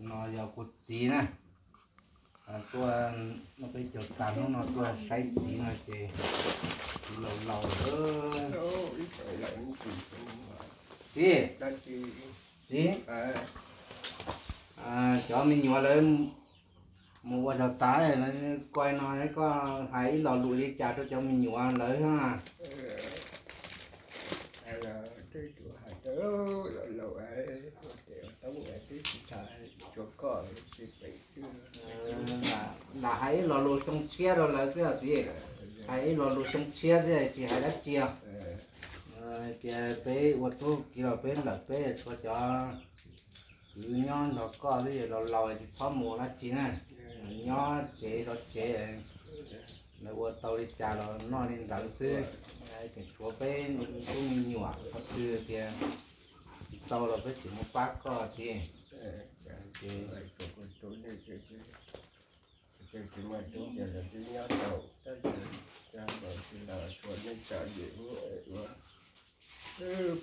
No yog kuv txiv na, tuaj, no peb caug tas hnub no tuaj saib txiv no ces txiv laus laus lawm. Txiv, txiv, cov me nyuam lawv mus ua zog tas, koj no koj hais ib lo lus li cas rau cov me nyuam lawv na? Lam hais ib lo lus xyoo tshiab rau lawv xwb os txiv, hais ib lo lus xyoo tshiab xwb tsis hais dab tsi os. Tias peb ua tub ki los peb lawm peb tshuav cov kwv nyob nrog koj xwb, laus laus tsis txhob mus dab tsi na, nyob tsev zov tsev, lawv ua tau li cas los noj li ntawd xwb. Tseem tshuav peb tub me nyuam qhov twg tias tsis tau los peb tseem mus pab koj txiv.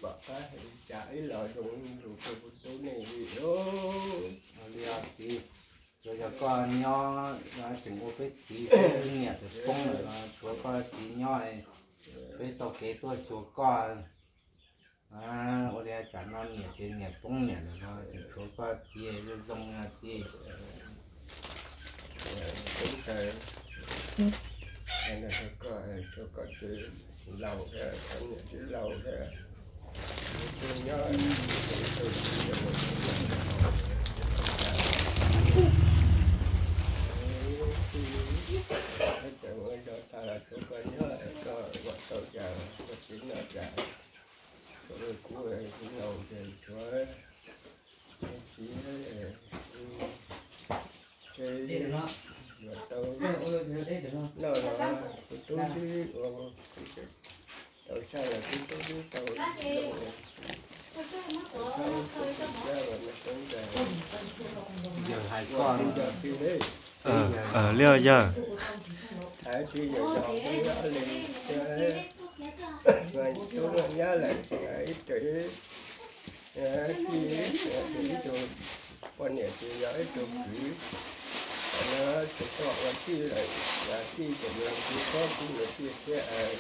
Pom qab cas ib los zoo lus rau kuv tub nej li. Ua li txiv, tsuas yog koj nyob tseem ua peb txiv peb niam tus poob lawm los tshuav koj txiv nyob, peb tau kev tuaj xyuas koj. Ua li tsam no niam ces niam poob niam lawm no tseem tshuav koj txiv zoo zoo no txiv. Koj txiv laus thiab, koj niam txiv laus thiab, tus nyob tus txiv tseem ua zog tas los tshuav koj nyob, koj ua tau cas koj txiv noj cas. Kuv txiv laus ces tshuav txiv ces yuav tau noj los kuv tub twb ua tau saj los kuv tub twb tau zoo, tau saj los me tub ntag. Yawg hais koj li yog li. Yawg hais tias yawg yog li, tub nyab lawm ib tug, ib tug poj niam ces yog ib tug kwv, no ces koj ua tij lawm, yog tij ces yog kwv koj tij mus tij thiab,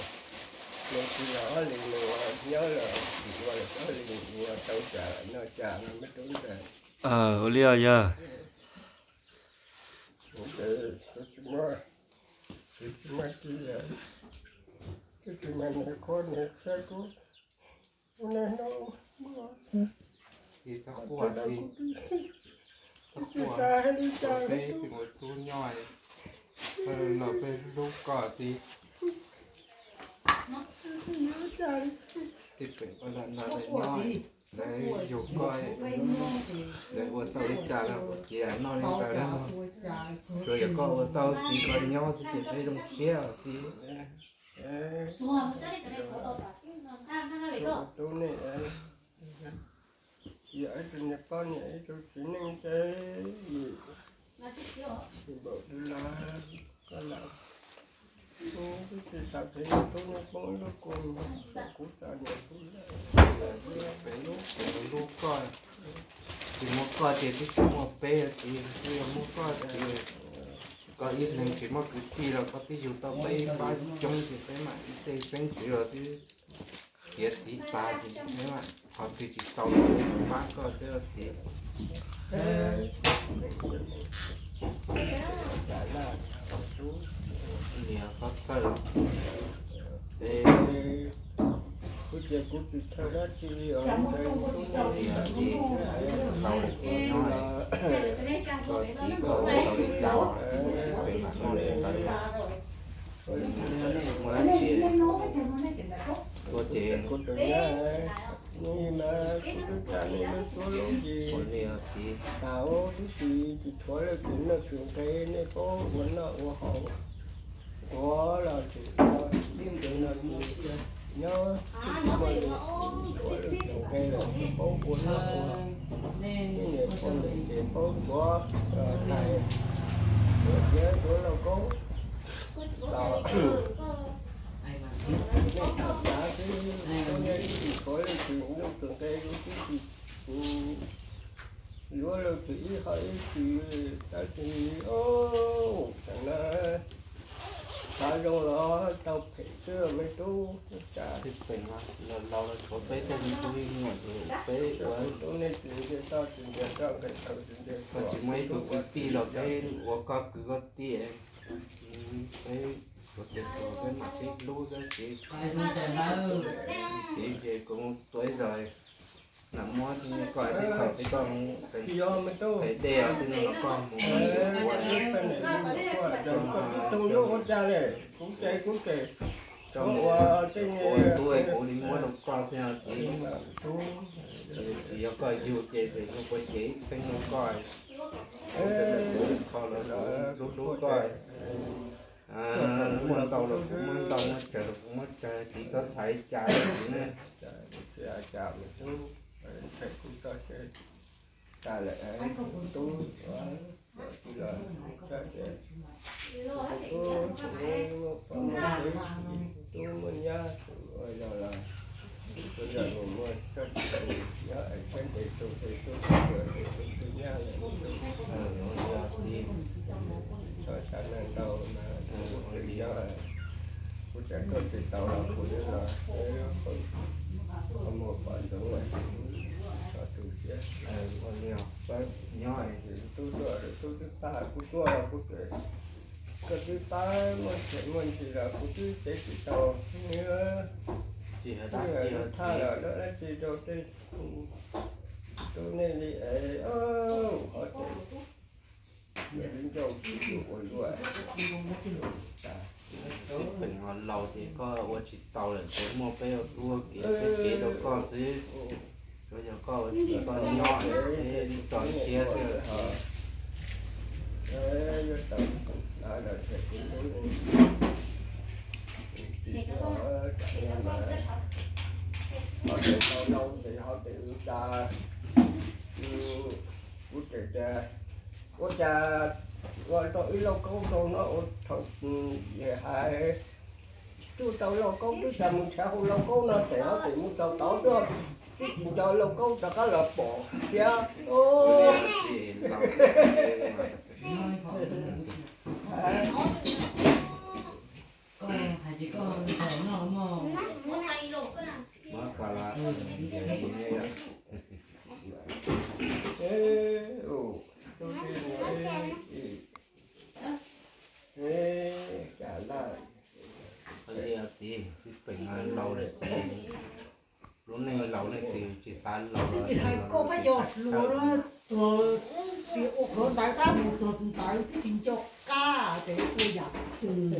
nws tsis los ob li mus nyob los tsis ua ob li mus tau cas noj cas no me tub ntag. Ua li os yawg. Tsis muaj tij, tsis muaj niam qhuab niam thiab kuv, kuv niaj hnub muaj, txhob quaj txiv, txhob quaj, peb tsis muaj tub nyob, los peb hlub koj txiv. Tij pem ua lag nrog lawv nyob, lawv yug koj, lawv ua tau li cas los kuv txiv noj li ntawd na. Tsuas yog koj ua tau txiv koj nyob xwb ces peb zoo siab txiv. Tub nej, yog ib tug niam poj niam ib tug txiv neej ces yim npaum li los koj lam, kuv twb tsis xav phem, tub nej poob lub kua muag, kuv xav niam kuv lawm, pem lub, pem lub koj, tsis muaj koj ces twb tsis muaj peb txiv, twb yog muaj koj ces koj ib leeg tsis muaj kwv tij los koj twb yug tau peb ib pab coob ces peb mam ib txheej xeeb twv los twb khiav txiv tas ces peb mam qhov twg tsis tau los peb pab koj xwb txiv. Niam txhob txhawj. Kuv ces kuv tsis txhawj dab tsi li os, niam txiv tau li koj nyob, koj txiv koj ua tau li cas pem mam noj li ntawd. Muaj dab tsi tuaj ces kuv tus nyab, nej mas kuv twb tsa nej lub suab lub yig, ua li txiv, tas ub tib si tsis tshuav leej twg noj twg nqe, nej paub ua noj ua haus, tuav los tseem ua, nyob twb tsis muaj leej twg tuav leej twg nqe los paub ua noj ua, nej niam poj niam ces paub tuav tais, tuav tiav tuav lauj kaub los nej tham xav xwb, nej twb tsis tshuav leej twg noj twg nqe, kuv twb tsis, kuv yuav luag tus ib qho ib tug, tab sis o, tseem na, xav zoo los tau phem xwb me tub, tub tsa. Los laus los tshuav peb tej me tub me nyuam, peb ua tub nej tsis ntiag toj tsis ntiag toj nqes tau tsis ntiag, koj tsis muaj ib tug kwv tij los peb ua koj kwv koj tij, peb tshuav tes tus peb mam sib hlub xwb ces, ces kuv tua ib zaug, lam muab koj tib thaum peb koj mus qhib dej os, twb no koj mus ua, koj tib tug lub ua cas li, kuv ces kuv ces, ua tej ua tub kuv li muab rau koj xwb no ces, tsis yog koj yug ces ces yug puas ces ib pheej rau koj, kho los hlub hlub koj. Muaj ntau los kuv muaj ntau, muaj tsawg los kuv muaj tsawg, tsis txhob xav li cas li ne. Tub muaj nyab ua yog los, ua yog nws muaj txoj kev nyob es thiab ntes tus tes tub tus tes tus tus nyab lawm. Txhob xav ntau mas, kuv tseem tuaj tsis tau los kuv yuav los, qhov muag pom ntsoov, txhob tu siab. Nyob tub tuaj, tub twb pab kuv tuaj, kuv tseem, koj twb pab muaj tseem muaj ntsis los kuv twb teb tsis tau. Tsis hais thaj los lawv dab tsi rau tej tub nej li es, qhov tseem ncauj ua luaj. Peb ho laus ces koj ua tsis tau lawm ces muaj peb ua tub ua kiv peb cev rau koj xwb. Tsuas yog koj ua txiv koj nyob peb txog siab xwb. Ho tes tau lauj ces ho tes ua cas, kuv tseem tias ua cas ua tau ib lauj kaub rau no ua thaum hais tsuj tau lauj kaub twb tas mus nrhiav hauv lauj kaub no tes ho tes mus txog tod tuaj, twb tsis nco lauj kaub rov qab los pom thiab. Txiv, txiv pem laus lawm txiv. Lub neej laus leej twg tsis xav laus. Tsis hais koj pab yog hluas no, txog tias ua qhov ntawd tab mus txog ntawd twb tsis nco qab ces ua yam twg.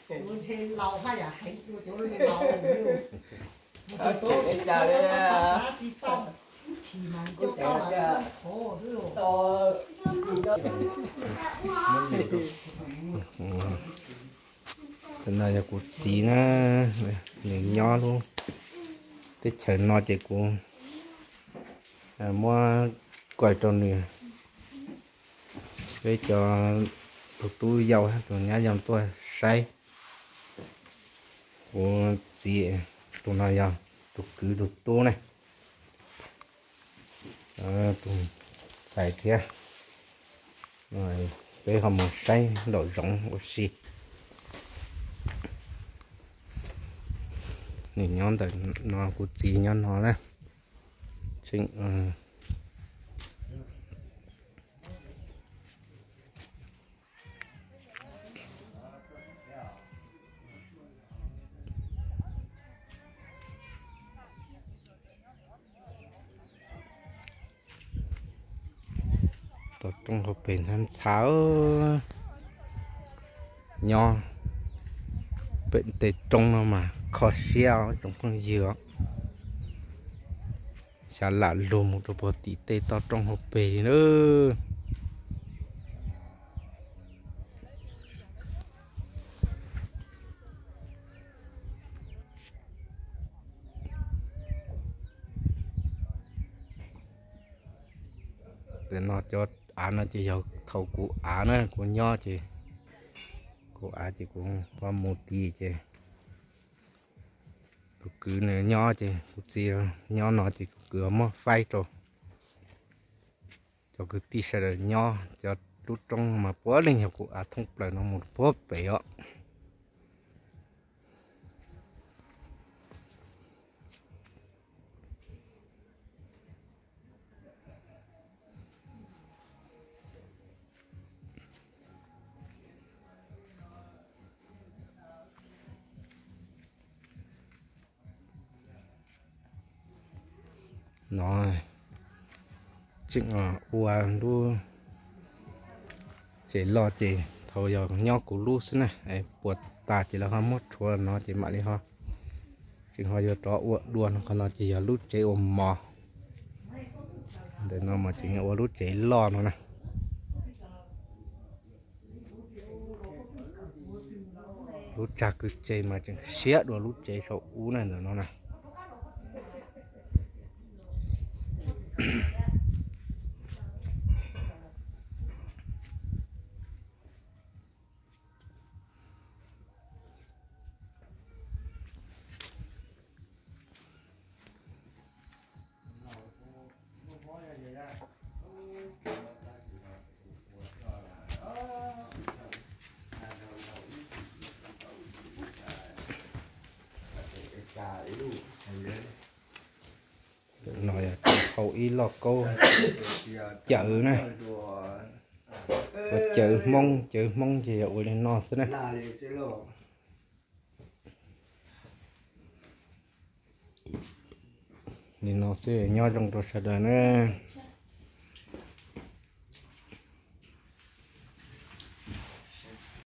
Ua ntshe laus haj yam heev dua cov laus. Mus txog tod xav xav xav xav tsis tau, ib chim mas nco tau lawm qhov xwb. Tus no yog kuv txiv na, nws nyob lub teb chaws no ces kuv muab kuaj rau nws. Peb cov tus tub yau tus nyab yau tuaj saib kuv txiv. Tus no yog tus kwv tus tub ne, tus ntxhais thiab. Peb ho mus saib nraum zoov ua si. Nws nyob ntawm no, kuv txiv nyob no na. Toj roob hauv pes ntxhab ntxhab, nyob pem tej roob no mas kho siab os tsoom phooj ywg. Xyov lam lug mus rau puag tim tej toj roob hauv pes li na. Ntawm no cov av no ces yog thaum kuv av na, kuv nyob ces, kuv av ces kuv ho mus tid ces tus kwv nws nyob ces kuv txiv nyob no ces tus kwv muab faib rau. Cov kwv tij sawv daws nyob cov lub roob mas puav leej yog kuv av thoob plaws no mus puag pem os. No tseem ua lub tsev loj ces thaum yog nyob kuv lub xwb na, puas tas ces lawv ho muab rhuav no ces mam li ho tseem ho yuav rov ua dua no. Qhov no ces yog lub tsev ua mov, ntawm no mas tseem ua lub tsev loj no na. Lub tsag kwv tsev mas tseem siab dua lub tsev saum ub na, ntawm no na. No yog hau ib loj kaub cawv na. Ua cawv Hmoob, cawv Hmoob ces yog ua li no xwb na. Li no xwb, nyob zoo rau sawv daws na.